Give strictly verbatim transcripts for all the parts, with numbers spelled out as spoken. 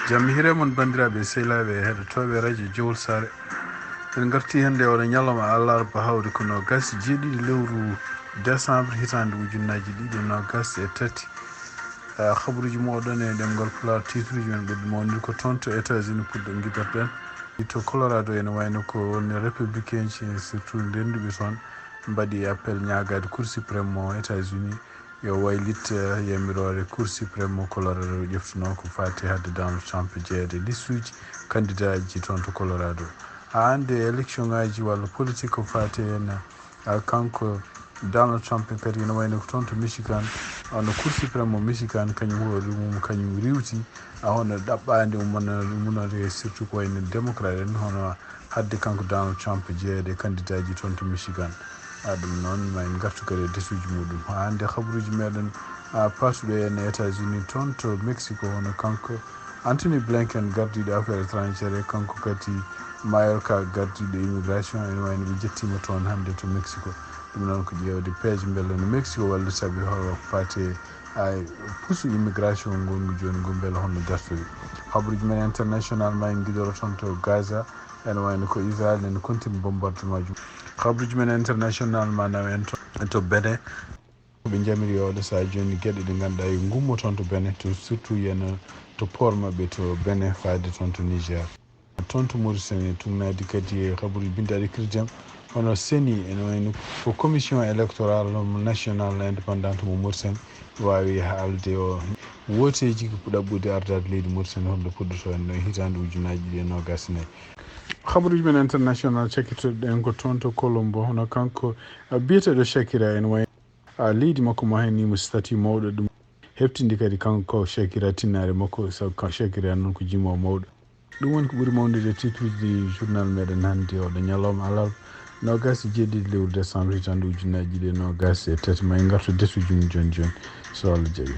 Jam hiire mon, banndiraaɓe e sehilaaɓe e heɗotooɓe radio Jowol Saare. En ngartii hannde oɗo ñalawma alarba, hawri ko noogaas e jeeɗiɗi lewru décembre hitaande ujunnaaji ɗiɗi e noogaas e tati. Ah, habaruuji mooɗon e ɗemngal Pulaar, tiitruuji men ɓurɗi mawnirde ko toon to États-Unis puɗɗo ngiɗorɗen. To Colorado ene wayno ko woni républicain ji, surtout rennduɓe toon, mbaɗi appel ñaagaade Cour suprême mo États-Unis yo waylit, eh, yamiroore Cour suprême mo Colorado ƴeftunoo ko faati haɗde Donald Trump jeyeede listuuji candidat ji toon to Colorado. Haa hannde élection ŋaaji walla politique ko faati heen, ah, kanko Donald Trump kadi ene wayno ko toon to Michigan, hono Cour suprême mo Michigan kañum hoore mum kañum riiwti, ah, hono ɗaɓɓaande ummono-, ummonoore surtout ko wayno démocrate en, hono haɗde kanko Donald Trump jeyeede candidat ji toon to Michigan. Ah, ɗum noon, ma en ngartu kadi e desuuji muɗum. Haa hannde habaruuji meɗen, ah, paatuɗo en e États-Unis toon to Mexico, hono kanko Anthony Blinken, gardiiɗo affaires étrangères, kanko kadi Mayorkas, gardiiɗo immigration, ene wayno ɓe njettiima toon hannde to Mexico. Ɗum noon ko ƴeewde peeje mbele no Mexico wallita ɓe hono faati e pusu immigration ngongu jooni ngu mbele honno dartori. Habaruuji men international ma en ngiɗoro toon to Gaza, ene wayno ko Israel ene continue bombardement ji. Habaruuji men international ma nawa en to, to Benin. Ɓe njamiri e oɗo sahaa jooni geɗe ɗe ngannduɗaa e ngummo toon to Benin, to surtout yeno to port maɓɓe to Benin faade toon to Niger. Toon to Mauritanie, tugnaade kadi e habaruuji binndaaɗi kirjam, hono C E N I, ene wayno ko Commission électorale nationale indépendante mo Mauritanie, waawi haalde o wooteeji ko ɗaɓɓude ardaade leydi Mauritanie, holno puɗɗotoo en ɗo hitaande ujunnaaji ɗiɗi e noogaas e nayi. Habaruuji men international cakkitoɗen ko toon to Colombo, hono kanko, a, biyeteeɗo Shakira, ene wayno, a, leydi makko mo hayni mo statut mawɗo ɗum. Heɓtindi kadi kanko ko Shakira tinnaare makko, sabu ka Shakira noon ko jimoowo mawɗo. Ɗum woni ko ɓuri mawnude e tiitruuji journal meɗen hannde oɗo ñalawma alarba, noogaas e jeeɗiɗi lewru décembre hitaande ujunnaaji ɗiɗi e noogaas e tati. Ma en ngartu desuuji mum jooni jooni, so Allah jaɓi.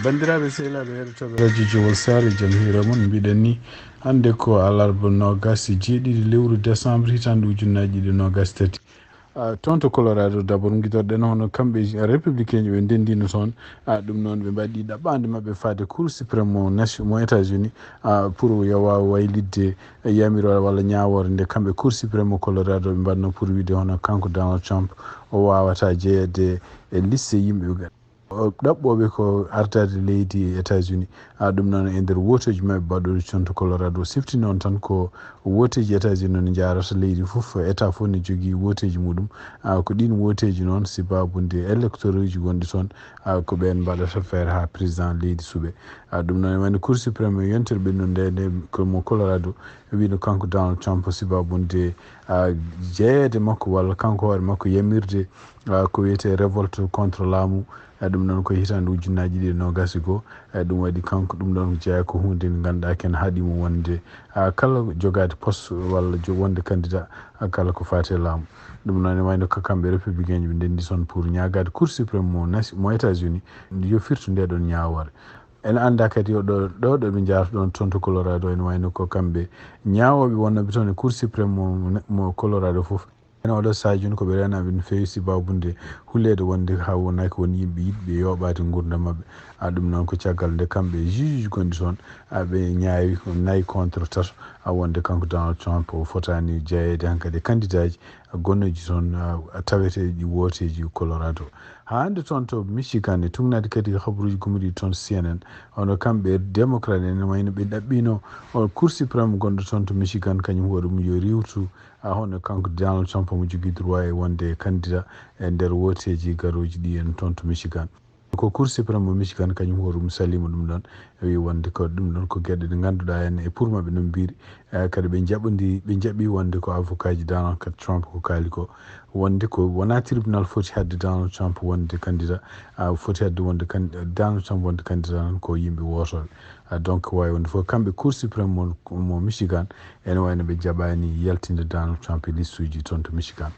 Banndiraaɓe sehilaaɓe heɗotooɓe radio Jowol Saare, jam hiire mon. Mbiɗen ni, hannde ko alarba noogaas e jeeɗiɗi lewru décembre hitaande ujunnaaji ɗiɗi e noogaas e tati. Ah, toon to Colorado, d'abord, ngiɗorɗen hono kamɓe républicain ji ɓe ndenndino toon. Ah, ɗum noon ɓe mbaɗi ɗaɓɓaande maɓɓe faade Cour suprême mo nation, mo États-Unis, ah, pour yo waaw waylitde e yamiroore walla ñaawoore nde kamɓe Cour suprême mo Colorado ɓe mbaɗno pour wiide hono kanko Donald Trump o waawata jeyeede e liste yimɓe ɓe o ɗaɓɓooɓe ko artaade leydi États-Unis. Ah, ɗum noon e nder wooteeji maɓɓe baɗɗooɗi toon to Colorado, sifti noon tan ko wooteeji États-Unis no njaarata leydi fof, état fof ne jogii wooteeji muɗum. Ah, ko ɗiin wooteeji noon, sababu nde électeurs uji gonɗi toon, ah, ko ɓeen mbaɗata feere haa président leydi suɓe. Ah, ɗum noon e wayno Cour suprême e yontere ɓennude nde, nde ko mo Colorado, wiino kanko Donald Trump, sababu nde, ah, jeyeede makko walla kanko hoore makko yamirde, ah, ko wiyetee révolte contre laamu, e ɗum noon ko hitaande ujunnaaji ɗiɗi e noogaas e goo. E ɗum waɗi kanko ɗum ɗoon jeyaa ko huunde nde ngannduɗaa ken haɗi mo wonde, ah, kala jogaade poste walla jo-, wonde candidat, ah, kala ko faati e laamu. Ɗum noon e wayno ko kamɓe républicain ji ɓe ndenndi toon pour ñaagaade Cour suprême mo nasi-, mo États-Unis yo firtu nde ɗoon ñaawoore. En anndaa kadi o ɗo, ɗo, ɗo ɓe njaarata ɗoon toon to Colorado ene wayno ko kamɓe ñaawooɓe wonnooɓe toon e Cour suprême mo, mo Colorado fof. Ene oɗo sahaa jooni ko ɓe reenaaɓe no feewi sababu nde huleede wonde haa wonaa ko woni yimɓe yiɗɓe yooɓaade nguurndam maɓɓe. Ah, ɗum noon ko caggal nde kamɓe juge gonɗi toon, ah, ɓe ñaawi ko nayi contre tato, ah, wonde kanko Donald Trump o fotaani jeyeede hankadi e candidat ji, ah, gonnooji toon, ah, taweteeɗi wooteeji Colorado. Haa hannde toon to Michigan e tugnaade kadi habaruuji gummiiɗi toon C N N, hono kamɓe démocrate en wayno ɓe ɗaɓɓiino o Cour suprême gonɗo toon to Michigan kañum hoore mum yo riiwtu, ah, hono kanko Donald Trump omo jogii droit e wonde candidat e nder wooteeji garooji ɗi en toon to Michigan. Ko Cour suprême mo Michigan kañum hoore mum saliima ɗum ɗoon, wi wonde ko ɗum ɗoon ko geɗe ɗe ngannduɗaa en e pour maɓɓe no mbiiri, eh, kadi ɓe njaɓondi, ɓe njaɓi wonde ko avocat ji Donald Trump ko kaali ko, wonde ko wonaa tribunal foti haɗde Donald Trump wonde candidat, ah, foti haɗde wonde can-, Donald Trump wonde candidat tan ko yimɓe wootooɓe. Ah, donc, waawi wonde fof kamɓe Cour suprême mo, mo Michigan, ene wayno ɓe njaɓaani yaltinde Donald Trump e listuuji toon to Michigan.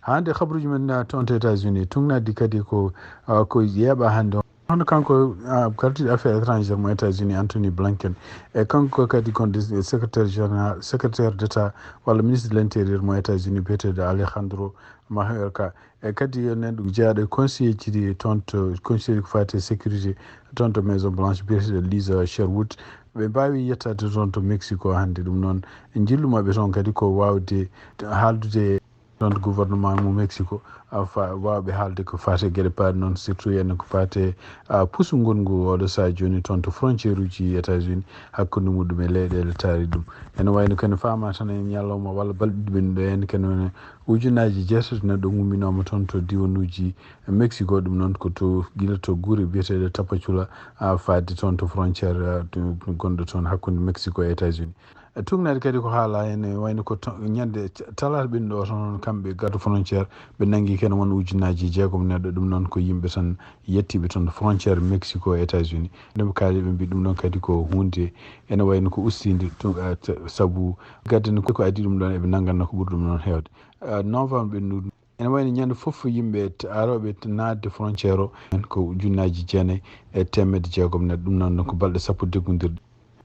Haa nde habaruuji men, ah, toon to États-Unis, tugnaade kadi ko, ah, ko yeeɓa hannde o. Hono kanko, ah, gardiiɗo affaires étrangères mo États-Unis, Anthony Blinken, e kanko kadi gonɗo secrétaire général, secrétaire d'État walla ministre de l'Intérieur mo États-Unis, biyeteeɗo Alejandro Mayorkas, e kadi yo nanɗo jeyaaɗo e conseiller ji ɗi toon to, conseiller ko faati e sécurité toon to Maison Blanche, biyeteeɗo Lisa Sherwood. Ɓe mbaawi yettaade toon to Mexico hannde. Ɗum noon, njillu maɓɓe toon kadi ko waawde haaldude toon to gouvernement mo Mexico, a fa-, waawɓe haalde ko faati e geɗe paaɗe noon, surtout ene ko faati e, a, pusu ngongu oɗo sahaa jooni toon to frontière uji États-Unis hakkunde muɗum e leyɗeele taari ɗum. Ene wayno kene faama tan e ñalawma walla balɗe ɗiɗi ɓennuɗo heen, kene woni ujunnaaji jeetati neɗɗo ngumminooma toon to diwanuuji Mexico. Ɗum noon ko to, gila to gure biyeteeɗe Tapachula, a, faade toon to frontière, a, to, gonɗo toon hakkunde Mexico e États-Unis. E tugnaade kadi ko haala heen, e wayno ko to-, ñande talaata ɓennuɗo o toon, kamɓe garde frontière, ɓe nanngi kene won ujunnaaji jeegom neɗɗo. Ɗum noon ko yimɓe tan yettiiɓe toon frontière Mexico e États-Unis. Nde ɓe kaali, ɓe mbi ɗum ɗoon kadi ko huunde ene wayno ko ustiinde to, eh, t-, sabu gadde no ko adii ɗum ɗoon, eɓe nannganno ko ɓuri ɗum ɗoon heewde. Eh, novembre ɓennuɗo, ene wayno ñande fof yimɓe t-, arooɓe t-, naatde frontière o, en ko ujunnaaji jeenayi e teemedde jeegom neɗɗo. Ɗum noon ko balɗe sappo deggondirɗe.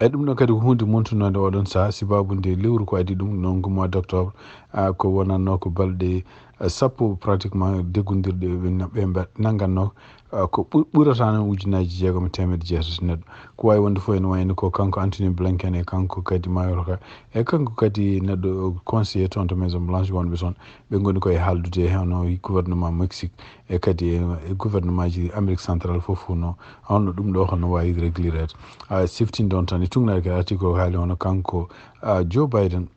E ɗum ɗoon kadi ko huunde montunoonde oɗon sahaa, sababu nde lewru ko adii ɗum, ɗoon ko mois d'octobre, ah, ko wonatnoo ko balɗe, ah, sappo pratiquement deggondirɗe ɓe na-, ɓe mba-, nannganno, ah, ko ɓu-, ɓurata noon ujunnaaji jeegom e teemedde jeetati neɗɗo. Ko waawi wonde fof ene wayno ko kanko Anthony Blinken e kanko kadi Mayorkas, e kanko kadi neɗɗo conseiller toon to Maison Blanche wonɓe toon, ɓe ngoni ko e haaldude e hono gouvernement Mexique e kadi e, e gouvernement ji Amérique centrale fof no, holno ɗum ɗo, holno waawi régler. A siftin ɗoon tan e tugnaade kadi article o haali hono kanko, a, Joe Biden,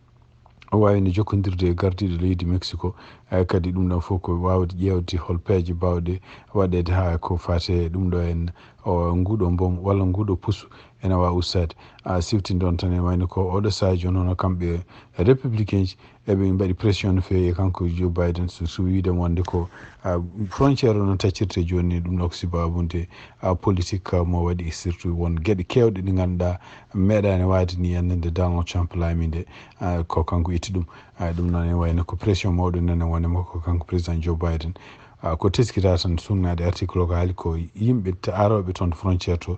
o waawi no jokkondirde e gardiiɗo leydi Mexico, e kadi ɗum ɗoon fof ko waawde ƴeewde hol peeje baawɗe waɗeede haa ko faati e ɗum ɗo en, o, nguuɗo mboom walla nguuɗo pusu ene waawi ustaade. A siftin ɗoon tan e wayno ko oɗo sahaa jooni hono kamɓe républicain ji, eɓe mbaɗi pression no feewi e kanko Joe Biden, so, so wiide wonde ko, a, frontière o no taccirte jooni ni, ɗum ɗo ko sababu nde, a, politique mo waɗi, surtout won geɗe keewɗe ɗe ngannduɗaa meeɗaani waade ni hannde nde Donald Trump laami nde, a, ko kanko itti ɗum. A, ɗum noon ene wayno ko pression mawɗo nana wonde mo ko kanko président Joe Biden. A, ko teskita tan sugnaade article o ko haali ko yimɓe t-, arooɓe toon frontière to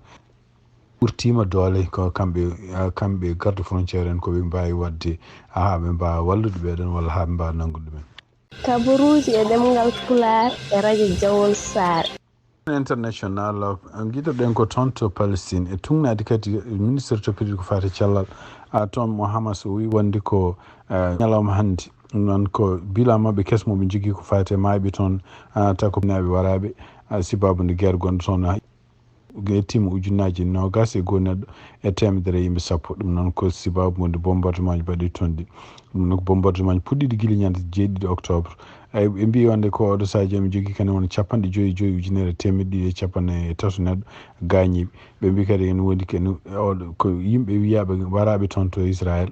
ɓurtiima doole, ko kamɓe, a, kamɓe garde frontière en, ko ɓe mbaawi waɗde haa ɓe mbaawa wallude ɓee ɗoon walla haa ɓe mbaawa nanngude ɗumen. Kabaruuji e ɗemngal Pulaar e radio Jawol Saare. International, a, ngiɗoɗen ko toon to Palestine. E tugnaade kadi ministre toppitiiɗo ko faati cellal, a, toon mo Hamas, o wi wonde ko, a, ñalawma hannde. Ɗum noon ko bilan maɓɓe keso mo ɓe njogii ko faati e maayɓe toon, a, taw ko naaɓe waraaɓe, a, sababu nde guerre gonɗo toon, a, yettiima ujunnaaji noogaas e goo neɗɗo e teemedere e yimɓe sappo. Ɗum noon ko sababu wonde bombardement ji mbaɗi toon ɗi. Ɗum noon ko bombardement ji puɗɗiiɗi gila ñande jeeɗiɗi octobre. Ay, ɓe mbii wonde ko oɗo sahaa jooni ɓe njogii kadi won capanɗe joyi e joyi ujunere e teemedde ɗiɗi e capanɗe nayi e tato neɗɗo gaañiiɓe. Ɓe mbii kadi ene wondi kadi oɗo ko yimɓe wiyaaɓe waraaɓe toon to Israël.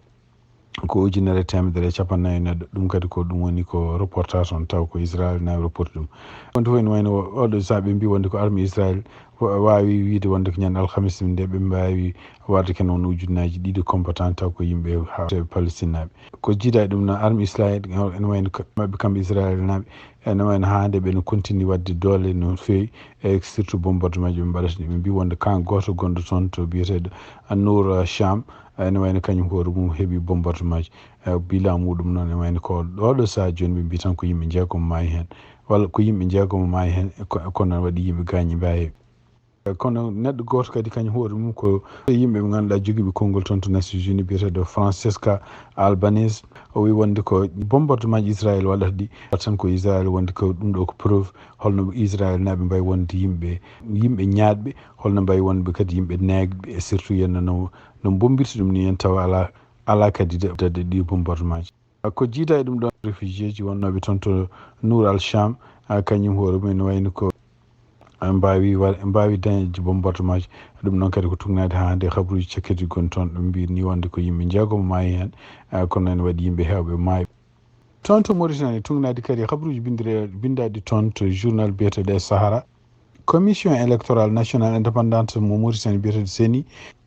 Ko ujunere e teemedere e capanɗe nayi neɗɗo. Ɗum kadi ko ɗum woni ko reportage on, taw ko Israël nawi reporte ɗum. Wonde fof ene wayno o-, oɗo sahaa ɓe mbii wonde ko armée Israël wa-, waawi wiide wonde ko ñande alhamis nde ɓe mbaawi warde kene won ujunnaaji ɗiɗi combattant, taw ko yimɓe ha-, Palestine naaɓe. Ko jiida e ɗum noon, armée Israël ene wayno ko maɓɓe kamɓe Israël naaɓe, ene wayno haa nde ɓe no continue waɗde doole no feewi, e surtout bombardement ji ɓe mbaɗata ɗi. Ɓe mbii wonde camp gooto gonɗo toon to biyeteeɗo Nour Sham, ene wayno kañum hoore mum heɓi bombardement ji. E bilan muɗum noon, ene wayno ko oɗo sahaa jooni ɓe mbii tan ko yimɓe jeegom maayi heen, walla ko yimɓe jeegom maayi heen, ko-, kono waɗi yimɓe gaañi mbaawi. Kono neɗɗo gooto kadi kañum hoore mum ko yimɓe ɓe ngannduɗaa jogiiɓe konngol toon to Nations Unies, biyeteeɗo Francesca Albanese, o wi wonde ko bombardement ji Israël waɗata ɗi, tan ko Israël wonde ko ɗum ɗo ko preuve holno Israël naaɓe mbayi wonde yimɓe, yimɓe ñaaɗɓe, holno mbayi wonde kadi yimɓe neegɓe, e surtout yenno no, no mbombirta ɗum ni en tawa alaa, alaa kadi de-, de-, de-, ɗi bombardement ji. Ko jiida e ɗum ɗon réfugié ji wonnooɓe toon to Nour al Sham, a, kañum hoore mum ene wayno ko, a, mbaawi wa-, mbaawi dañde bombardement ji. Ɗum noon kadi ko tugnaade haa hannde, habruuji cakkiti goni toon, ɗum mbii ni wonde ko yimɓe jeegom maayi heen, a, kono ene waɗi yimɓe heewɓe maayi. Toon to Mauritanie, tugnaade kadi habruuji binndire-, binndaaɗi toon to journal biyeteeɗo Sahara. Commission électorale nationale indépendante mo Mauritanie biyeteeɗo C E N I,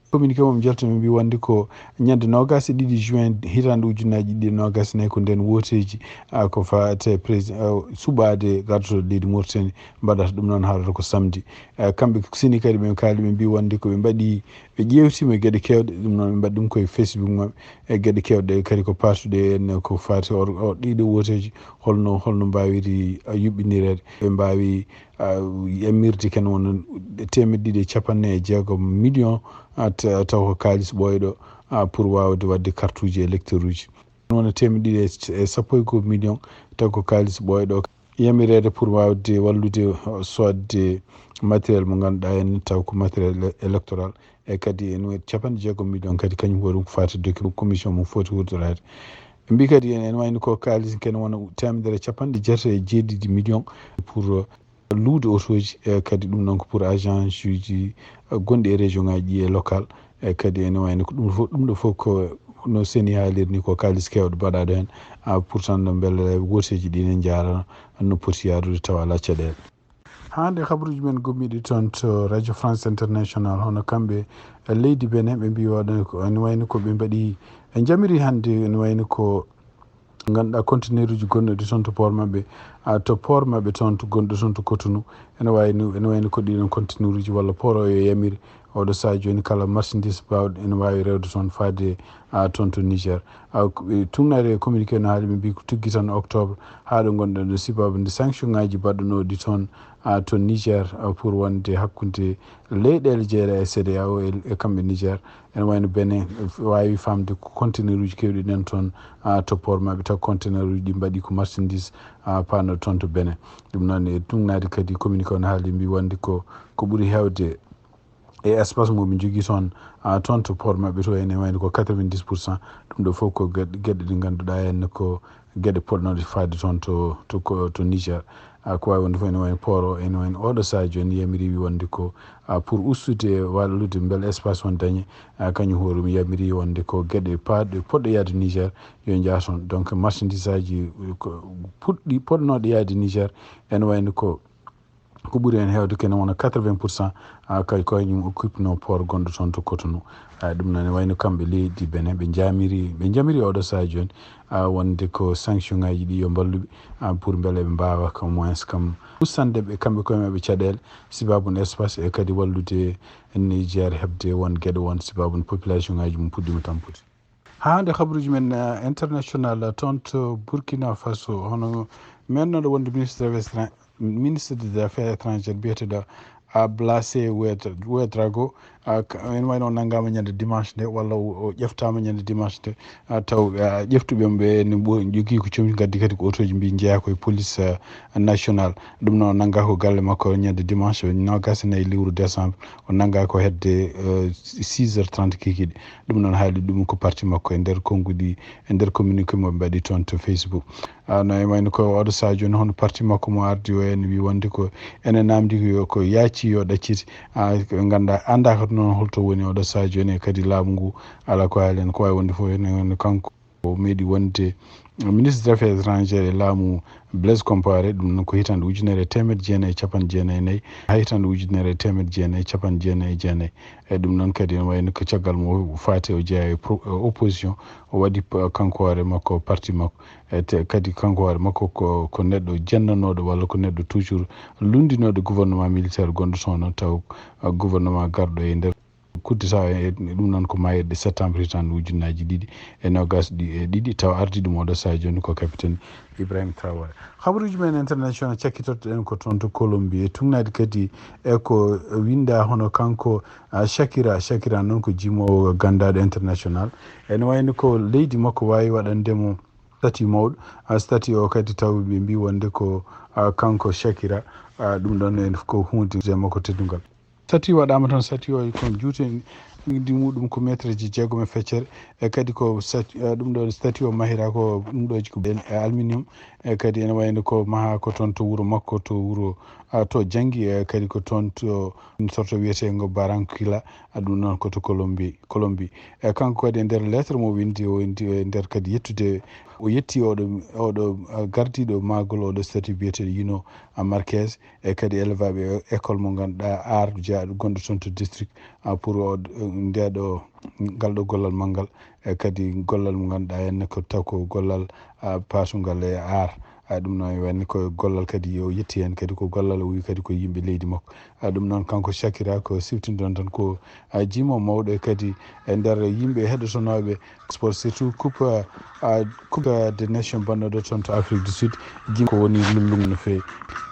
Communiqué mum jaltumi mbi wonde ko ñande noogaas e ɗiɗi juin hitaande ujunnaaji ɗiɗi e noogaas e nayi ko nden wooteeji, ah, ko faate président, ah, suɓaade garduɗo leydi Mauritanie mbaɗata ɗum noon haalata ko samedi. Ah, kamɓe sini kadi ɓe kaali ɓe mbi wonde ko ɓe mbaɗi, ɓe ƴeewtiima e geɗe keewɗe, ɗum noon ɓe mbaɗi ɗum koye Facebook maɓɓe, e geɗe keewɗe kadi ko paatuɗe en ko faati o, o ɗiɗo wooteeji, holno, holno mbaawiri, ah, yuɓɓinireede, ɓe mbaawi, ah, yamirde ken wona teemedde ɗiɗi e capanɗe nayi e jeegom million, ah, ta-, taw ko kaalis ɓooyɗo, ah, pour waawde waɗde kartuuji électeur uji. Wona teemedde ɗiɗi e sappo e goo million taw ko kaalis ɓooyɗo. Yamireede pour waawde wallude, ah, soodde matériel mo ngannduɗaa en taw ko matériel électoral. E kadi en capanɗe jeegom million kadi kañum hoore mum ko faati document commission mum foti huutoraade. Ɓe mbi kadi en, ene wayno ko kaalis ken wona teemedere capanɗe jeetati e jeeɗiɗi million pour, eh, luude otooji, e kadi ɗum noon ko pour agence uji, eh, gonɗi e région ngaji ɗi e local. E kadi ene wayno ko ɗum fof, ɗum ɗo fof ko no seni haaliri ni ko kaalis keewɗo baɗaɗo heen, ah, pour tan no mbele wooteeji ɗi ne njaarana no poti yaarude tawa alaa caɗeele. Haa nde habaruuji men gommiiɗi toon to Radio France International, hono kamɓe e leydi Benin, ɓe mbi waɗa ko ene wayno ko ɓe mbaɗi, ɓe njamiri hannde ene wayno ko ngannduɗaa conteneur uji gonnoɗi toon to port maɓɓe, ah, to port maɓɓe toon to gonɗo toon to Cotonou, ene wayno, ene wayno ko ɗiɗon conteneur uji walla port o yo yamiri oɗo sahaa jooni kala marchandise baawɗo ene waawi rewde toon faade, ah, toon to Niger. Ah, ko ɓe tugnaade e communiqué no haali ɓe mbi ko tuggi tan octobre haa ɗo ngonɗen ɗo, sibabu nde sanction ngaji baɗɗunooɗi toon, ah, to Niger, ah, pour wonde hakkunde leyɗeele jeeɗa e C D A O e, e kamɓe Niger. Ene wayno Benin, eh, waawi famde ko conteneur uji keewɗi ɗen toon, ah, to port maɓɓe taw conteneur uji ɗi mbaɗi ko marchandise, ah, paano toon to Benin. Ɗum noon e tugnaade kadi communiqué o no haali mbi wonde ko, ko ɓuri heewde e espace mo ɓe njogii toon, ah, toon to port maɓɓe to ene wayno ko quatre-vingt-dix pour cent. Ɗum ɗo fof ko geɗe, geɗe ɗe ngannduɗaa heen ko geɗe potnooɗe faade toon to, to, ko, to Niger. Ah, ko waawi wonde fof ene wayno port o, ene wayno oɗo sahaa jooni yamiri wi wonde ko, ah, pour ustude wallude mbele espace on dañe, ah, kañum hoore mum yamiri wonde ko geɗe paaɗe potɗe yaade Niger yo njaa toon. Donc marchandise aji ko puɗɗi potnooɗe yaade Niger ene wayno ko ko ɓuri heen heewde kene wona quatre-vingts pour cent, ah, kay ko kañum occupno port gonɗo toon to Cotonou. Ah, ɗum noon ne wayno kamɓe leydi Benin ɓe njamiri, ɓe njamiri oɗo sahaa jooni, ah, wonde ko sanction ngaji ɗi yo mballuɓe, ah, pour mbele ɓe mbaawa au moins kam ussande ɓe kamɓe koye maɓɓe caɗeele, sibabu no espace e kadi wallude Niger heɓde won geɗe won sibabu no population ngaji mum puɗɗima tampude. Haa nde habaruuji men, eh, international, eh, toon to Burkina Faso, hono mennooɗo wonde ministre des affaires étran-, ministre des affaires étrangères biyeteeɗo, ah, Blase Oued-, Ouedraogo, ah, ka-, ene wayno o nanngaama ñande dimanche nde, walla o, o ƴeftaama ñande dimanche nde, ah, taw, ah, ƴeftuɓe mo ɓe ene mbo-, jogii ko comci, ngaddi kadi ko otooji mbi njeyaa ko e police, ah, national. Ɗum noon o nanngaa ko galle makko ñande dimanche, noogaas e nayi lewru décembre, o nanngaa ko hedde, eh, six heures trente kikiiɗe. Ɗum noon haali ɗum ko parti makko e nder konnguɗi, e nder communiqué mo ɓe mbaɗi toon to Facebook. Ah, no e wayno ko oɗo sahaa jooni hono parti makko mo ardi o en wi wonde ko ene namdi ko yo, ko yaaci yo ɗaccite. Ah, ko ɓe ngannda, annda ko noon holto woni oɗo sahaa jooni e kadi laamu ngu ala ko haali en ko waawi wonde fof ene, ene kanko o meeɗi wonde ministre des affaires étrangères e laamu Blaise Compaoré, ɗum noon ko hitaande ujunere e teemedde jeenayi e capanɗe jeenayi e nayi, haa hitaande ujunere e teemedde jeenayi e capanɗe jeenayi e jeenayi. E ɗum noon kadi ene wayno ko caggal mo o faati o jeyaa e pro-, e opposition, o waɗi p-, kanko hoore makko, parti makko. E te kadi kanko hoore makko ko, ko neɗɗo jennanooɗo walla ko neɗɗo toujours lunndinooɗo gouvernement militaire gonɗo toon noon taw, ah, gouvernement garɗo e nder kuddita e ɗum noon ko mayirɗe septembre hitaande ujunnaaji ɗiɗi e noogaas ɗi-, e ɗiɗi, taw ardi ɗum oɗo sahaa jooni ko capitaine Ibrahim Traoré. Habaruuji men international cakkitotoɗen ko toon to Colombie e tugnaade kadi e ko winnda hono kanko, ah, Shakira. Shakira noon ko jimoowo ganndaaɗo international. Ene wayno ko leydi makko waawi waɗande mo statut mawɗo. Ah, statut o kadi taw ɓe mbi wonde ko, ah, kanko Shakira, ah, ɗum ɗon en ko huunde makko teddungal. Statut waɗaama toon, statut o ko juuti ndi muɗum ko meetereeji jeegom e feccere, e kadi ko statut, eh, ɗum ɗo statut o mahira ko ɗum ɗo ko e aluminium, e kadi ene wayno ko maha ko toon to wuro makko, to wuro, a to janngi, e kadi ko toon to sorto wiyeteengo Barranquilla, a ɗum noon ko to Colombie. Colombie. E kanko kadi e nder lettre mo windi, o windi e nder kadi yettude, o yetti oɗo, oɗo, a, gardiiɗo maagol oɗo statut biyeteeɗo Yino a Marquez, e kadi elevaaɓe e-, école mo ngannduɗaa ar jeyaaɗo gonɗo toon to district, a, pour o, ndeɗo, ngal ɗo gollal manngal, e kadi gollal mo ngannduɗaa henne ko taw ko gollal, a, paatungal e ar. A, ɗum noon wayni ko gollal kadi o yetti heen kadi ko gollal o wi kadi ko yimɓe leydi makko. A, ɗum noon kanko Shakira ko siftindon tan ko, a, jimo mawɗo e kadi e nder yimɓe heɗotonooɓe sport surtout coupe, a, coupe de nation bannoɗo toon to Afrique du Sud. Jimo ko woni lullum no feewi.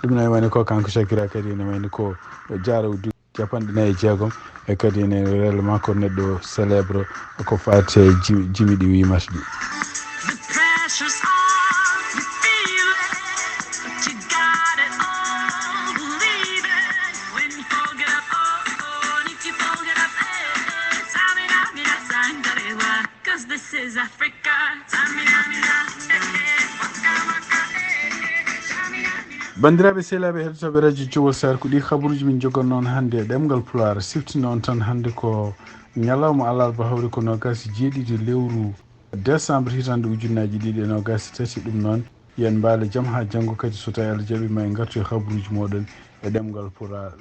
Ɗum noon wayni ko kanko Shakira kadi ene wayni ko jaaraw du capanɗe nayi e jeegom e kadi ene règlement ko neɗɗo célèbre ko faati e jimi, jimi ɗi wimata ɗi. The pressure's on, you feel it, but you got it all, believe it. When you fold it up, oh, oh, and if you fold it up, eh, eh, tell me, tell me that time that it was. 'Cause this is Africa. Tell me, tell me that, eh, eh, waka, waka, eh, eh, tell me, tell me that. Banndiraaɓe sehilaaɓe heɗotooɓe radio Jowol Sar, ko ɗi kabaruuji min njogannoo on hannde e ɗemngal Pulaar. Siftino on tan hannde ko ñalawma alarba hawri ko noogaas e jeeɗiɗi lewru décembre hitaande ujunnaaji ɗiɗi e noogaas e tati. Ɗum noon, yo en mbaale jam haa janngo kadi, so tawii Allah jaɓii, ma en ngartu e habaruuji mooɗon e ɗemngal Pulaar.